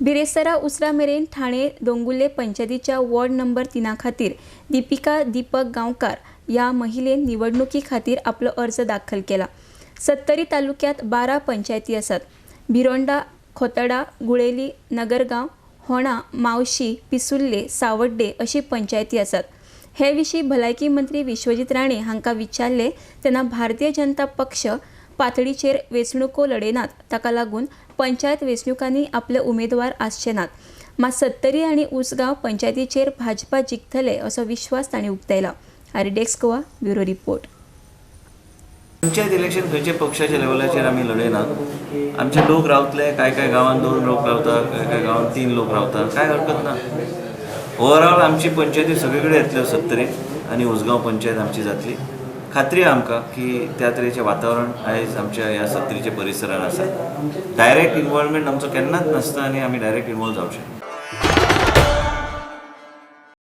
बिरेस्तारा उसरा मेरेन ठाणे दोंगुल्ले पंचायतीच्या वॉर्ड नंबर 3 खातीर दीपिका दीपक गांवकार ह्या महिलेन निवडणुकी खातीर आपलो अर्ज दाखल केला. सत्तरी तालुक्यात 12 पंचायती आसात. भिरोंडा, खोतडा, गुळेली, नगरगांव, होणा, मावशी, पिसुर्ले, सावड्डे अशी पंचायती आसात. हे विशीं भलायकी मंत्री विश्वजीत राणे हांकां विचारले तेन्ना भारतीय जनता पक्ष पातळीचेर वेंचणुको लडयनात, ताका लागून पंचायत वेंचणुकांनी आपले उमेदवार आसचे नात. मात सत्तरी आनी उसगांव पंचायतीचेर भाजपा जिखतले असो विश्वास तांणी उक्तायला. RDX Goa bureau report. Panchayat election खंयच्या पक्षाच्या लेवलाचेर आमी लडयनात. आमचे लोक रावतले, कांय कांय गांवांत 2 लोक रावता, कांय कांय गांवांत 3 लोक रावता, कांय हरकत ना. ओवरऑल आमची पंचायती सगळे कडेन येतल्यो. सत्तरी आनी उसगांव पंचायत आमची जातली. खात्री आहा आमकां की त्या तरेचें वातावरण आयज आमच्या ह्या सत्तरीच्या परिसरान आसा. डायरेक्ट इन्वॉल्वमेंट आमचो केन्नाच नासता आनी आमी डायरेक्ट इन्वॉल्व जावचे.